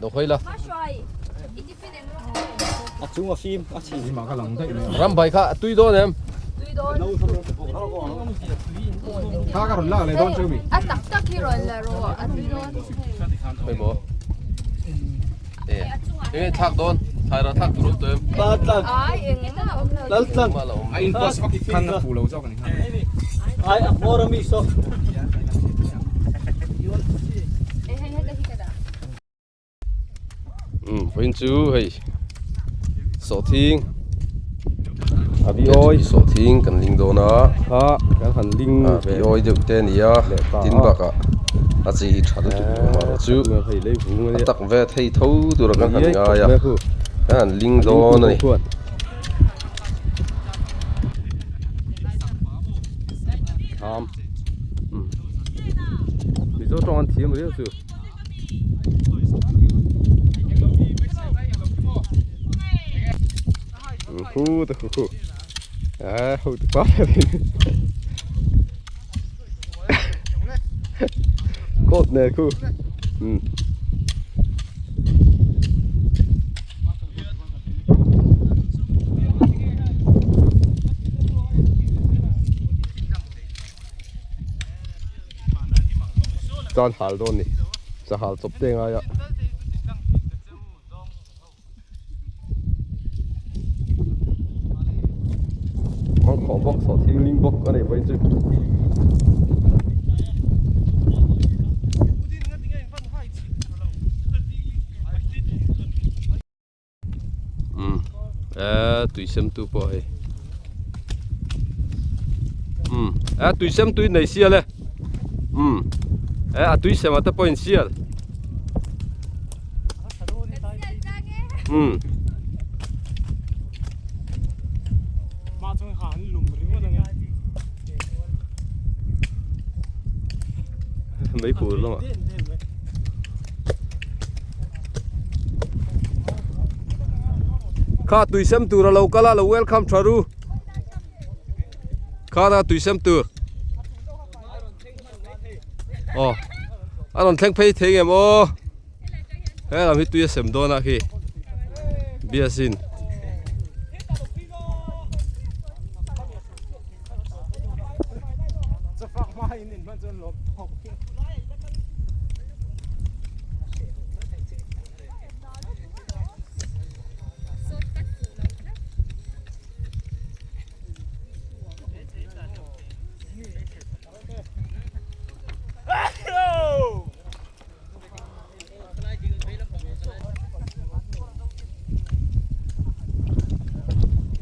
Dokhoi la. A chung a fim a chhi. Ram bai kha a tui dawn em? Tui dawn. Kha ka rawn lak leh dawn chu mi. A tak tak hi rawn la rawh a tui dawn. Hei maw? E. Enge thlak dawn? Thlai rah thlak tur awm tawh em? Tlan. Ai engmah a awm lo. Lal tlan. Engmah la awm A in post vak khan a fuh lo zawk a ni kha. Ai a hmawr a mi saw. E hei heta hi ka dah. Um vawiin chu hei sawhthing a bi awi sawhthing kan ling dawn a kha kan han ling a bi awi deuh te a ni a tin bakah a chi hi tha lutuk lo amaherawh chu a tak ve thei tho tura kan han ngai a kan han ling dawn a ni. Tham Mizo tawng an thiam riau chu. Khu ta khu khu. À, hậu tự quá Cột nè khu. Ừ. Chuan hal dawn ni sahal chawp te ngai a mangkhawh bawk sawhthing ling bawk a nei pawhin chu umm eee tui sem tu pawh hei umm eh tui sem tui nei sial e umm eh a tui sem ah te pawh in sial umm. Meipur lamah. Kha tui sem tur a lo kal a lo welcome tha ru kha na tui sem tur aw a rawn thleng phei thei ngem aw he lam hi tui a sem dawn a khi biasin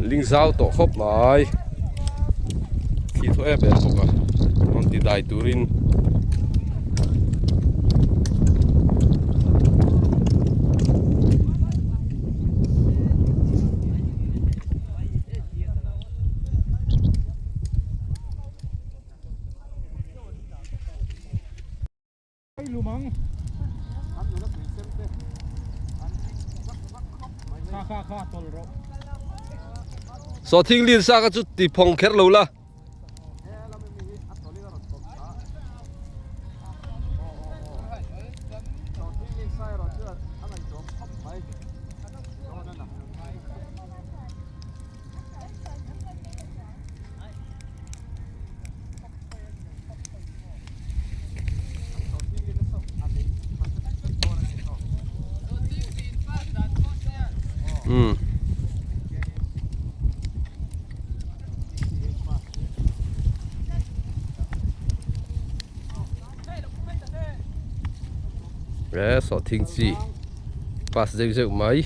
Ling zau tawh khawp mai thli thaw em em bawk a rawn ti dai turin Sawhthing lin sa kha chu ti phawng kher lo la. Um. E sawhthing chi pass zeuh zeuh mai.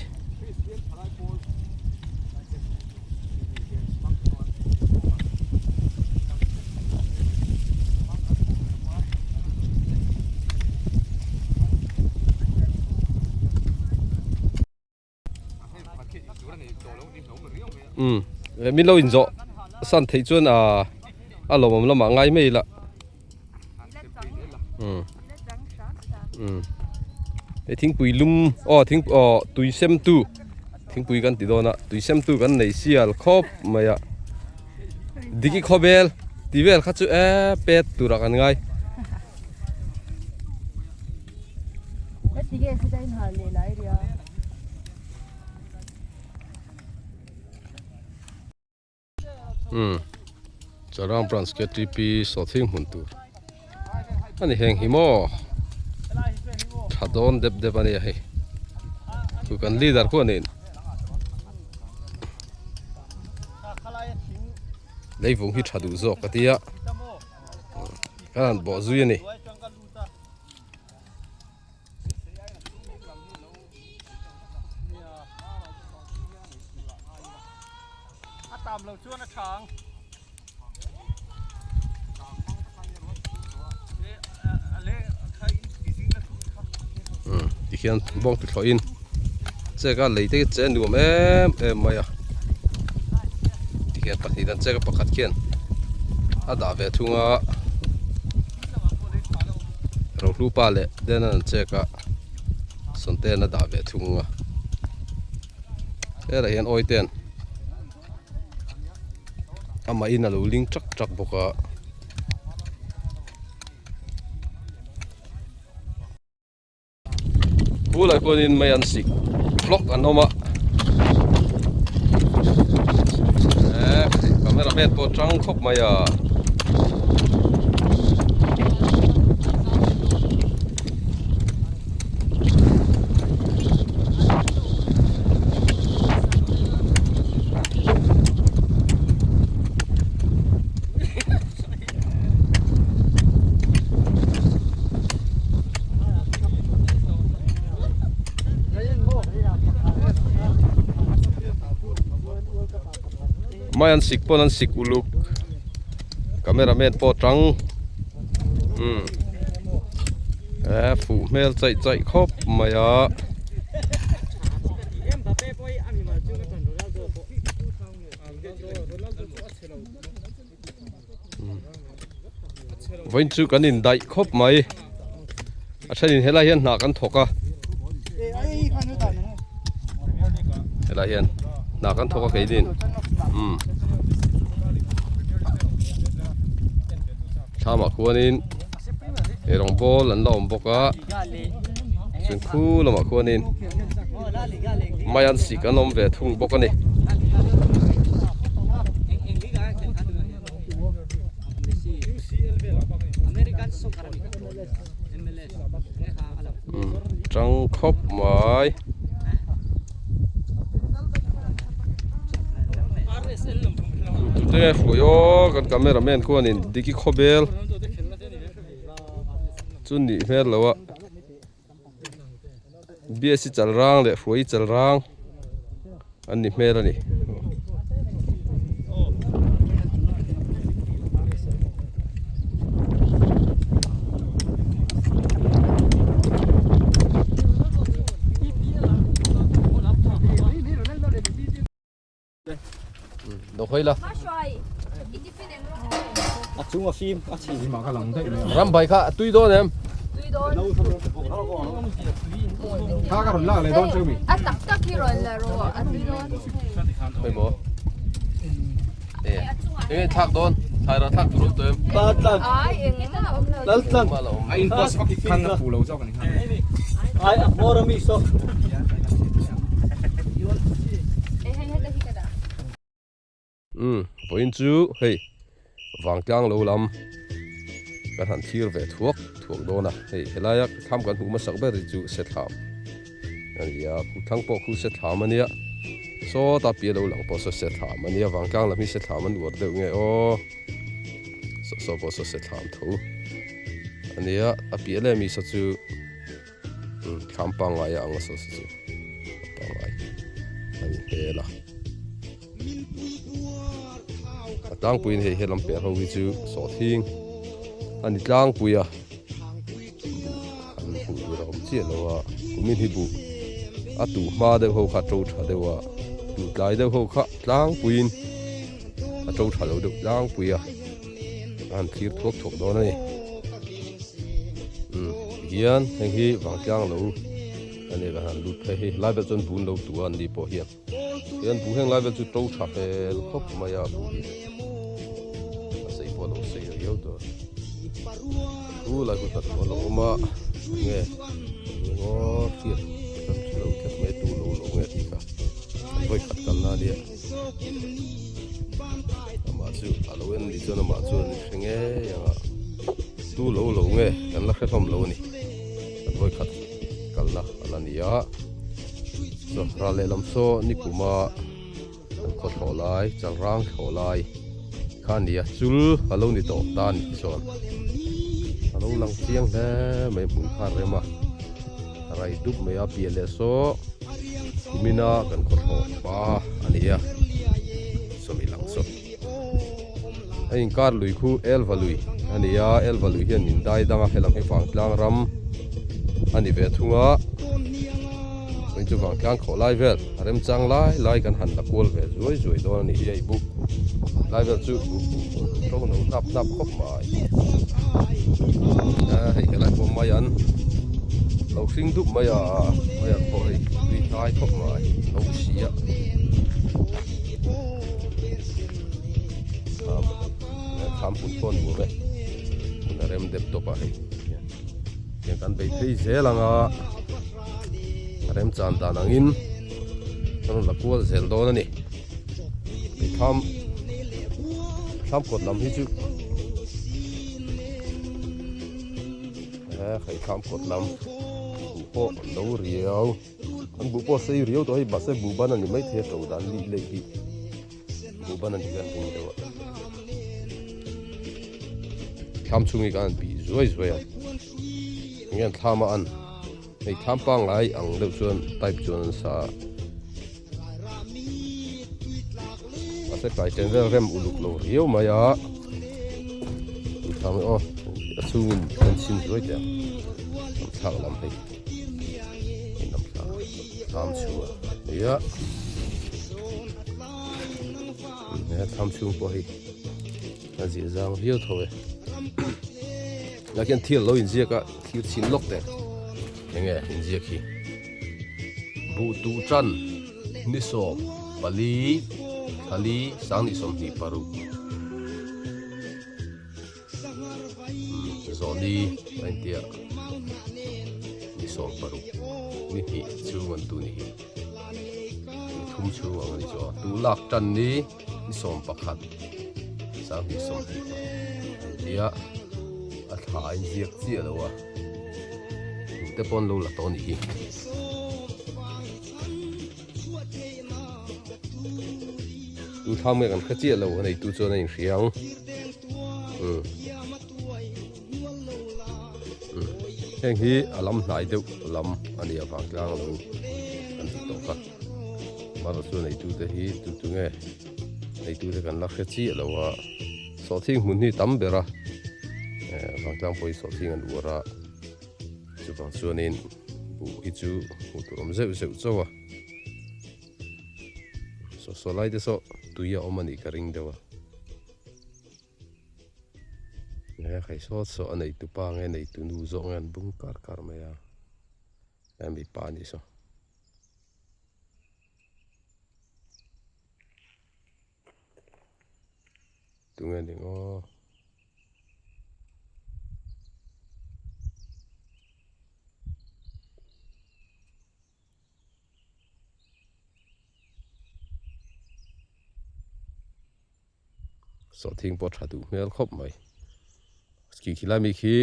Um min lo inzawh san theih chuan ah a lawmawm lamah ngai mai ila um um he thingpui lum aw thing aw tui sem tu thingpui kan ti dawn a tui sem tu kan nei sial khawp mai a diki khawbel tih vel kha chu eee pet turah kan ngai. Umm Charang branch KTP sawhthing hmun tur a ni heng hi maw tha dawn dep dep a nia hei chu kan leader pawh a ni leivung hi tha duh zawk ka tia kan han bawh zui a ni. Tikhian bawng ti thlawhin chek a lei te khi che nuam em em mai a tikhian pahnih an chek a pakhat khian a dah ve thung a rohlu pa leh den an chek a sawnten a dah ve thung a helaiah hian awiten amah in a lo ling trak trak bawk a. Bulah khuanin mei an sik block an awm a eh camera man pawh tang khawp mai a. Mai an sik pawn an sik uluk camera man pawh tang umm eh fuh hmel chaih chaih khawp mai a. Vawiin chu kan indaih khawp mai a thenin helai hian hna kan thawk a helai hian hna kan thawk a keinin umm thlamah khuanin eirawng bawl an la awm bawk a chuan khu lamah khuanin mai an sik an awm ve thung bawk a ni. Tang khawp mai. Tute nge hruai aw kan camera man khuanin Diki Khawbel chu nih hmel lo a BSc Chalrang leh Hruai Chalrang an ni hmel a ni. Ram bai kha tui dawn em? Hei maw? Enge thlak dawn? Thlaira thlak tur awm tawh em? Umm vawiin chu hei vangtlang lo lam kan han thlir ve thuak thuak dawn a hei helaia thlam kan hmuh hmasak ber hi chu sethlam a ni a thlang pawh khu sethlam a nia sawta piah lo lang pawh saw sethlam a nia vangtlang lam hi sethlam an uar deuh nge aw saw saw pawh saw sethlam tho a nia a piah leh mi saw chu. Thlam pangngai a ang a saw chu pangngai a ni hmel a a tlangpuiin hei helam piah ho hi chu sawhthing a ni tlangpui a an hmuh tur a awm chiah lo a kumin hi buh a tuh hma deuh ho kha a to tha deuh a tuh tlai deuh ho kha tlangpuiin a to tha lo deuh tlangpui a. A han thlir thuak thuak dawn a ni umm tihian heng hi vangtlang lo a ni kan han lut phei hi lai vel chuan bun lo tu a an ni pawh hian tihian bu heng lai vel chu to tha hmel khawp mai a bu hi a sei pawh a lo sei riau tawh a thu lai kut a lo awm a enge. vawi khat kalna a nia amah chu a lo en nih chuan amah chuan a hre ngei ang a tu lo lo nge kan la hre hlawm lo a ni kan vawi khat kalna a la ni a chaw ral lehlam saw nikuma an khaw thlawh lai chalrang thlawh lai kha a ni a chul a lo ni tawh ta a nih chuan a lo lang chiang hle mai hmun kha a rem a rai dup mai a piah leh saw kumina kan khaw thlawh pa a ni a sawmi lang saw a inkar lui khu elva lui a ni a elva lui hian min dai dang a helam hi vangtlang ram a ni ve thung a chuan chu vangtlang khawh lai vel a remchang lai lai kan han la kual ve zuai zuai dawn a ni hi a i buk lai vel chu to no hnap hnap khawp mai a hei helai pawh mai an lo hring dup mai a mai an pawh hei tui hnai khawp mai lo si a. Thlam thlam put pawh a nuam e hmun a rem dep tawp a hei tiang kan bei phei zel ang a a rem chan dan angin kan rawn la kual zel dawn a ni hei thlam thlam kawt lam hi chu hei thlam kawt lam pawh lo riau. An buh pawh a sei riau tawh a hei mahse buh ban a ni maithei a to dan lih leh hi buh ban a ni hian ring deuh a thlam chhung hi khan an bih zuai zuai a eng nge an thlam a an hei thlam pangngai ang deuh chuan type chuan an sa a mahse tlai chen vel rem uluk lo riau mai a thlam hi aw a chhungin an chhin zuai teh ang an thlak lam hei. Thlam chhung a ni a he thlam chhung pawh hi a zia zang viau tho e lah khian thil lo inziak a thlir chhin lawk teh enge inziak hi buh tuh tan ni sawm pali thali sanghnih sawmhnih paruk. Zawhni a intia ni 16 ni hnih chhung an tu ni hi ni thum chhung ang a ni chu a tu lak tan ni ni 11 sanghnih 20 a intia a thla a inziak chiah lo a duh te pawn lo la tawh a nih hi. Tu thlam nge kan hre chiah lo a neitu chuan a inhria ang umm umm heng hi a lam hnai deuh lam a nih avang tlang lo kan tih tawh kha amaherawhchu chu a neitu te hi tu tu nge neitu te kan la hre chiah lo a sawhthing hmun hi tam ber a eh vangtlang pawh hi sawhthing an uar a chuvang chuanin buh hi chu hmuh tur awm zeuh zeuh chauh a. Saw saw lai te saw tui a awm a nih ka ring deuh a he khai sawt saw a nei tu pa nge nei tu nu zawk nge an bung kar kar mai a he mipa a nih saw. Tunge ning aw. Sawhthing pawh tha duh hmel khawp mai khi khilai mi khi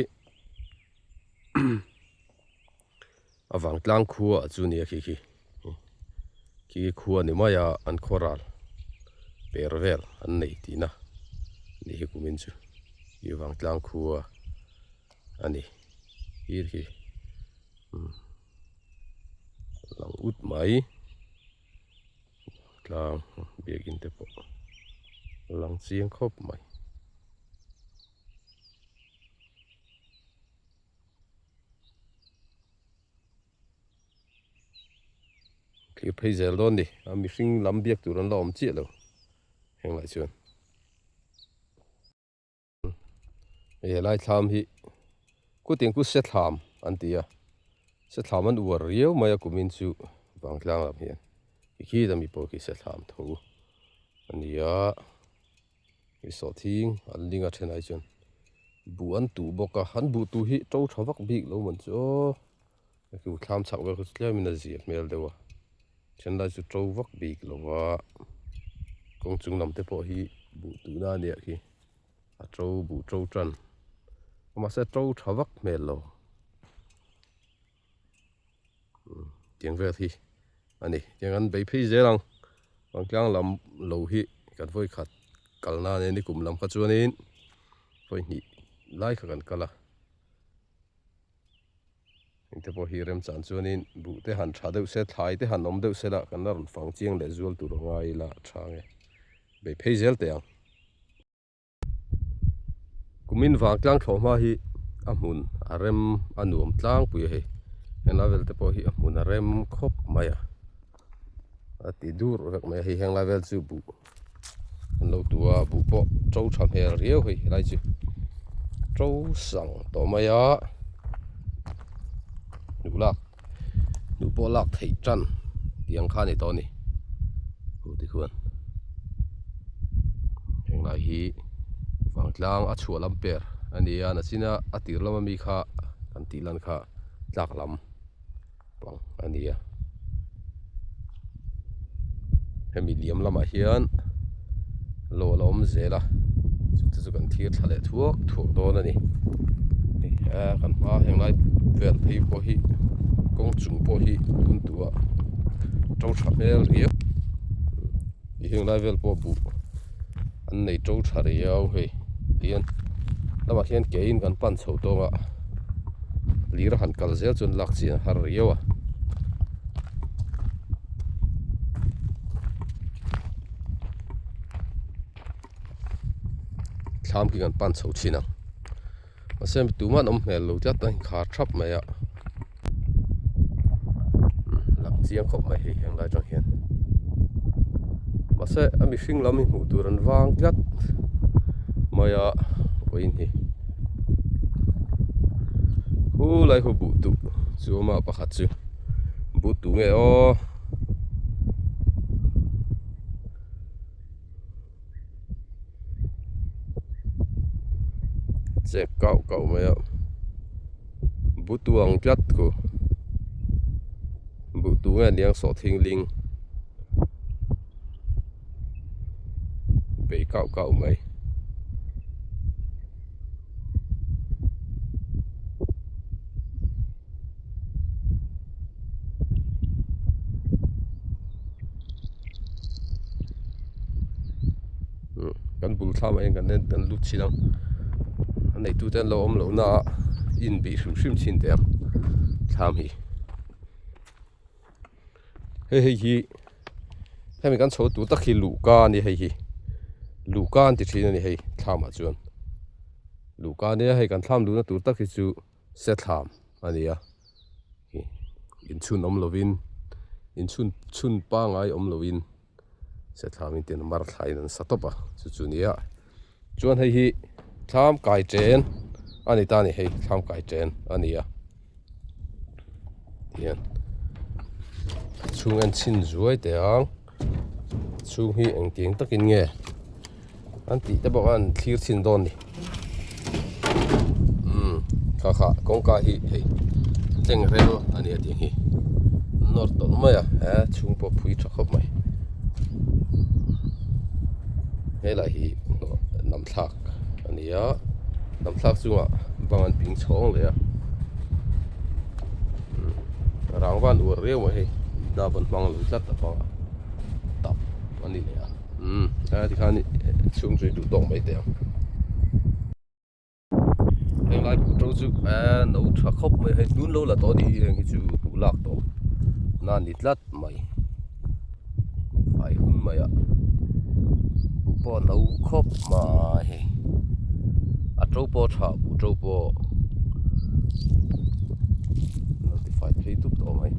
a vangtlang khua chu nia khi khi khi khua ni mai a an khaw ral per vel an nei tihna ni hi kumin chu khi vangtlang khua a ni hir hi. Lang ut mai tlang biakin te pawh a lang chiang khawp mai. Thlir phei zel dawn ni a mihring lam biak tur an la awm chiah lo heng lai chuan. Hei helai thlam hi kutting ku se thlam an ti a se thlam an uar riau mai a kumin chu vangtlang lam hian khi ta mi pawh khi se thlam tho a ni a hei sawhthing an ling a thenah chuan buh an tuh bawk a an buh tuh hi to tha vak bik lo man chu aw thlam chhak vel kha chu tlem in a zia hmel deuh a. Then lai chu to vak bik lo va kawng chung lam te pawh hi buh tuhna a nia khi a to buh to tan mahse to tha vak hmel lo tiang vel hi a ni tiang an bei phei zel ang vangtlang lam lo hi kan vawi khat kalna nen ni kum lam kha chuanin vawi hnih lai kha kan kal a. Engte pawh hi remchan chuanin buh te han tha deuh se, thlai te han awm deuh se lah kan la rawn fang chiang leh zual tur a ngai ila tha nge bei phei zel teh ang. Kumin vangtlang thlawh hma hi a hmun a rem a nuam tlangpui a hei, henglai vel te pawh hi a hmun a rem khawp mai a, a ti dur vek mai a hei henglai vel chu buh an lo tu a buh pawh to tha hmel riau hei helai chu to sang tawh mai a hnuh lak hnuh pawh lak theih tan tih ang kha a ni tawh a ni buh te khuan henglai hi vangtlang a chhuah lam per a ni a nachina a tir lama mi kha kan tih lan kha tlak lam. pang a ni a hemi liam lamah hian lo a la awm zel a chute chu kan thlir thla leh thuak thuak dawn a ni hei a kan hma heng lai vel phei pawh hi kawng chung pawh hi tun tuah to tha hmel riau heng lai vel pawh buh an nei to tha riau hei tihian lamah hian ke in kan pan chho tawng a lir a han kal zel chuan lak chian a har riau a. Thlam khi kan pan chho thin ang mahse tumah an awm hmel lo tlat a inkhar thap mai a lang chiang khawp mai hei heng lai atang hian mahse a mihring lam hi hmuh tur an vang tlat mai a vawiin hi khulai khu buh tuh chu a awm a pakhat chu buh tuh nge aw. Chek kauh kauh mai a butuang tlat khu buh tu nge aniang sawhthing ling bei kauh kauh mai. Kan bul thlam ah hian kan en kan lut chin ang a neitu te an lo awm loh na ah in bih hrim hrim chin teh ang thlam hi hei hei hi hemi kan chho tur tak hi luhka a ni hei hi luhka an ti thin a ni hei thlam ah chuan luhka a nia hei kan thlam luhna tur tak hi chu se thlam a ni a inchhun awm lovin inchhun chhun pangai awm lovin se thlam in tin mar thlaiin an sa tawp a chu chu nia chuan hei hi thlam kai chen a ni ta a ni hei thlam kai chen a ni a tihian chhung en chhin zuai teh ang chhung hi engtiang takin nge an tih te bawk a an thlir chhin dawn ni umm kha kha kawngka hi hei tleng rel a ni a tih hi nawr tawlh mai a he chhung pawh phui tha khawp mai helai hi hnam thlak a ni a hnam thlak chungah bang an ping chhawng leh a rangva an uar riau mai hei dap an hmang lo tlat a bangah tap a ni leh a. Umm a tikhan chhung chu i duh tawk mai teh ang heng lai buh to chu a no tha khawp mai hei tun lo la tawh a ni heng hi chu hmuh lak tawh na ni tlat mai fai hun mai a buh pawh a no khawp mai hei a to pawh a tha buh to pawh lo ti fai phei dup tawh mai.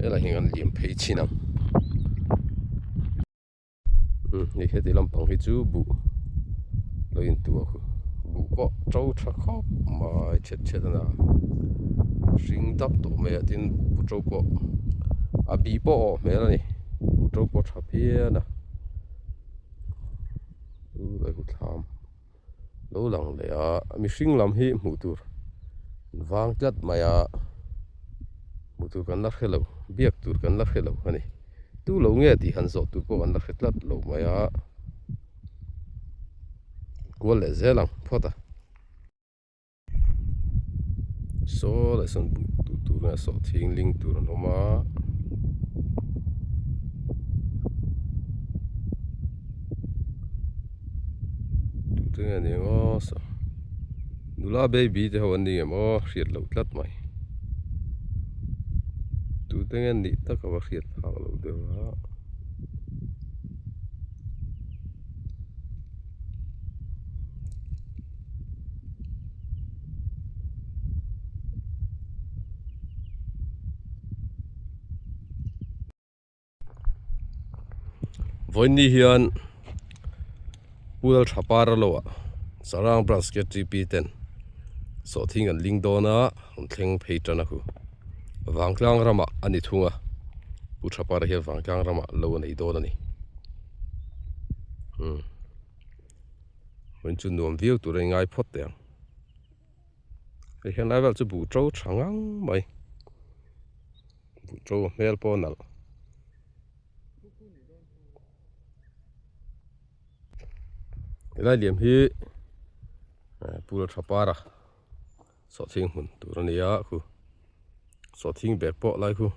Helai hi an liam phei chin ang umm hei heti lampang hi chu buh lo in tuah khu buh pawh to tha khawp mai chhet chhet a na hring dap tawh mai a tin buh to pawh a bih pawh a awh hmel a ni buh to pawh a tha phian a. Lo lang leh a, mihring lam hi hmuh tur an vang tlat mai a, hmuh tur kan la hre lo, biak tur kan la hre lo a ni. Tu lo nge tih han zawh tur pawh kan la hre tlat lo mai a, kual leh zel ang phawt a. Saw leh sawn buh duh tur nge sawh thing ling tur an awm a. Duh te nge ni ang aw saw nula baby te ho an ni ngem aw hriat loh tlat mai. Tute nge nih tak a va hriat phak loh deuh a. Vawiinni hian Pu Lalthapara loah Sarang Branch KTP ten sawhthing an ling dawn a, an thleng phei tan a hu. Vangtlang ramah a ni thung a, Pu Thapara hian Vangtlang ramah lo a nei dawn a ni. Umm. Vawiin chu nuam viau tur a ingai phawt teh ang. Hei hian lai vel chu buh to tha ngang mai. Buh to hmel pawh a nalh. Helai liam hi Pula tha para sawhthing hmun tur a ni a khu sawhthing bag pawh lai khu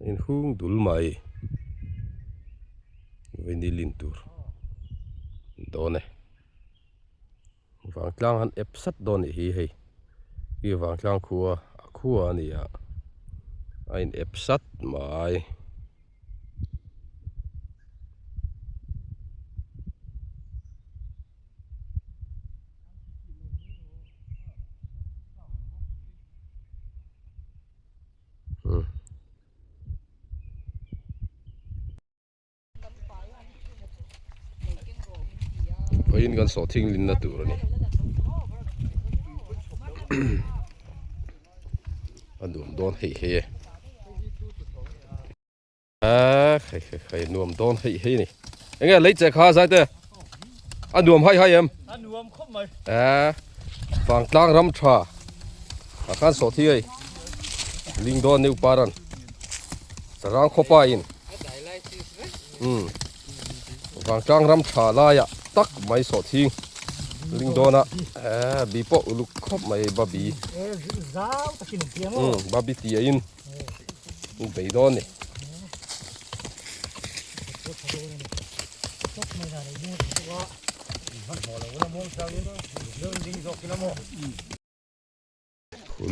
a inhung dul mai vawini lin tur dawn e vangtlang han ep sat dawn nih hi hei hi vangtlang khua a khua a ni a a in ep sat mai. Vawiin kan sawhthing linna tur a ni a nuam dawn hei hei e. A hei hei hei nuam dawn hei hei ni enge lei che kha zai te a nuam hai hai em a nuam khawp mai a vangtlang ram tha a khan sawh thi hei ling dawn new paran sarang khawpa in um vangtlang ram tha laia tak mai sawh thing ling dawn a a bi pawh uluk khawp mai babi um babi tia in bei dawn ni.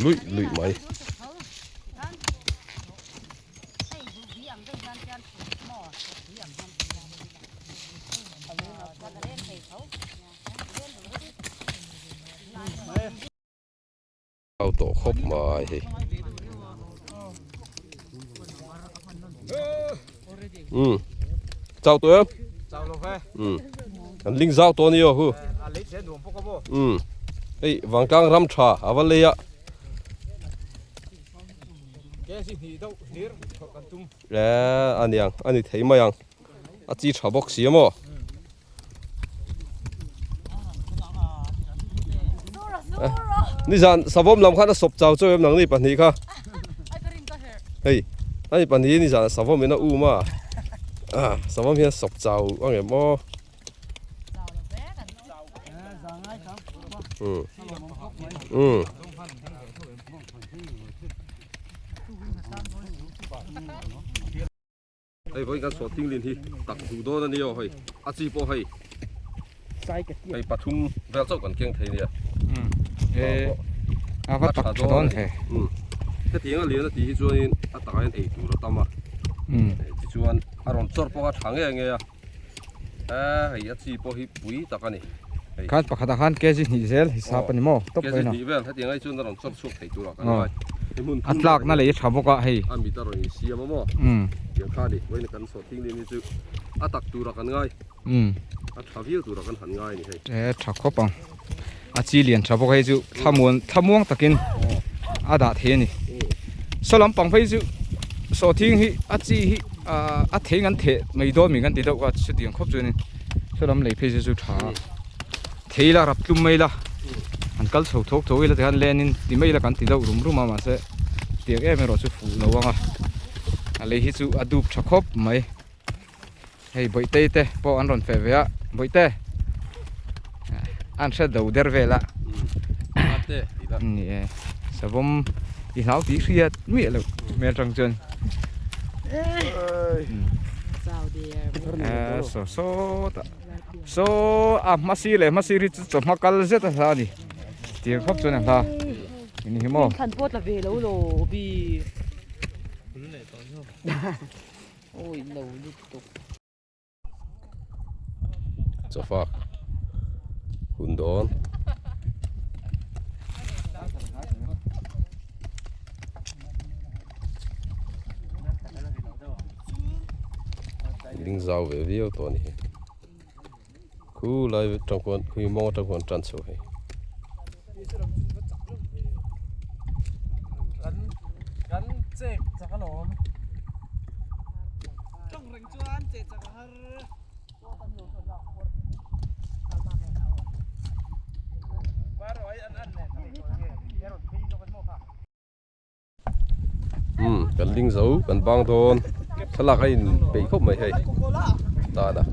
Luih luih mai. Au tawh khawp mai hei. Um. Chau tawh em? Chau lo ve. Um. An ling zau tawh ni aw hu. A lei che nuam bawk a maw. Um. Hei vangtlang ram tha a va lei a. Ke si hnih deuh hlir thawh kan tum. E aniang ani thei mai ang. A chi tha bawk si a maw. Nizan savawm lam khan a sawp chau chauh em nang ni pahnih kha hei ani pahnih nizan savawm in a um a savawm hian sawp chau ang em aw um um Hei vawiin kan chhuah tinglin hi tak duh dawn a ni aw hei a chi pawh hei hei pathum vel chauh kan keng thei nia a va tak tha dawn he hetiang a lian a tih hi chuanin a takah hian ei tur a tam a tichuan a rawn chawrh pawh a tha nge nge a hei a chi pawh hi pui tak a ni khan pakhatah khan kg hnih zel hisap a ni maw tawp kg hnih vel hetiang ai chuan a rawn chawrh chhuak thei tur ah kan ngai a tlak na lei a tha bawk a hei a mit a rawn insiam a maw tiang kha ni vawiin kan sawh thing lim hi chu a tak tur ah kan ngai a tha viau tur ah kan han ngai a ni hei e tha khawp ang a chi lian tha bawk hei chu thlamuan thlamuang takin a dah thei a ni saw lampang phei chu sawhthing hi a chi hi a thei an theh mai dawn mi kan ti deuh kha chutiang khawp chuanin saw lam lei phei chu chu tha a. thei ila rap tlum mai ila han kal chho thawk thawk ila tikhan len in ti mai ila kan ti deuh rum rum a mahse tiang em erawh chu fuh lo ang a a lei hi chu a dup tha khawp mai hei bawihte te pawh an rawn feh ve a bawihte an hre do der vel a ni e savawm i hlau tih hriat miah loh hmel tang chuan saw sawtah saw a hma sir leh hma sir hi chu chawhma kal zet a hla a ni tir khawp chuan a hla ni hi maw thlan pawh tla ve lo lo bi awi lo lutuk Chawfak hun dawn. Ding zau ve viau tawh a ni hi. Khu lai atang khuan khui mawng atang khuan tan chho hei. Umm kan ling zo kan bang dawn thlalak a in peih khawp mai hei tan a.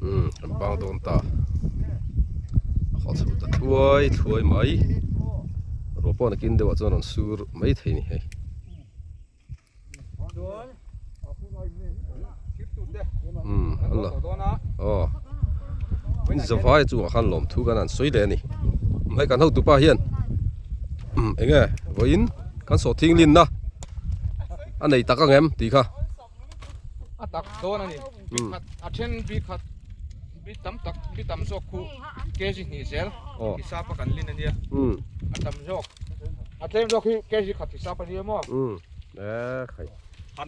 Umm kan bang dawn ta a haw chho ta thuai thuai mai ruah pawh nakin deuhah chuan rawn sur mai thei a ni hei. Umm a la aw zavai chungah khan lawmthu kan han sawi leh a ni hei kan hotupa hian umm eng nge vawiin kan sawhthing linna a nei tak ang em tih kha. A tak dawn a ni bikhat a then bikhat bi tam tak bi tam zawk khu kg hnih zel hisap a kan lin a nia a tam zawk a tlem zawk hi kg khat hisap a nia maw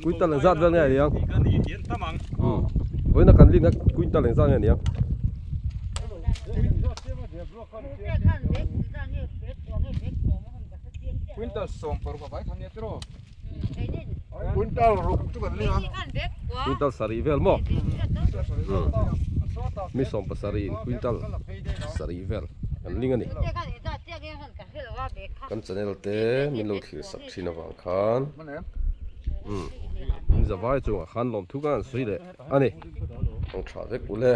quintal engzat vel nge a niang vawiin a kan lin a quintal engzat nge a niang quintal sawm paruk a vai kha nia tiraw. Quintal ruk chu kan ling a. Quintal sarih vel maw? Mi sawm pasarih in quintal sarih vel kan ling a ni. Kan channel te min lo thlir sak thin avang khan umm min zavai chungah khan lawmthu kan han sawi leh a ni. Kawng tha vek ule.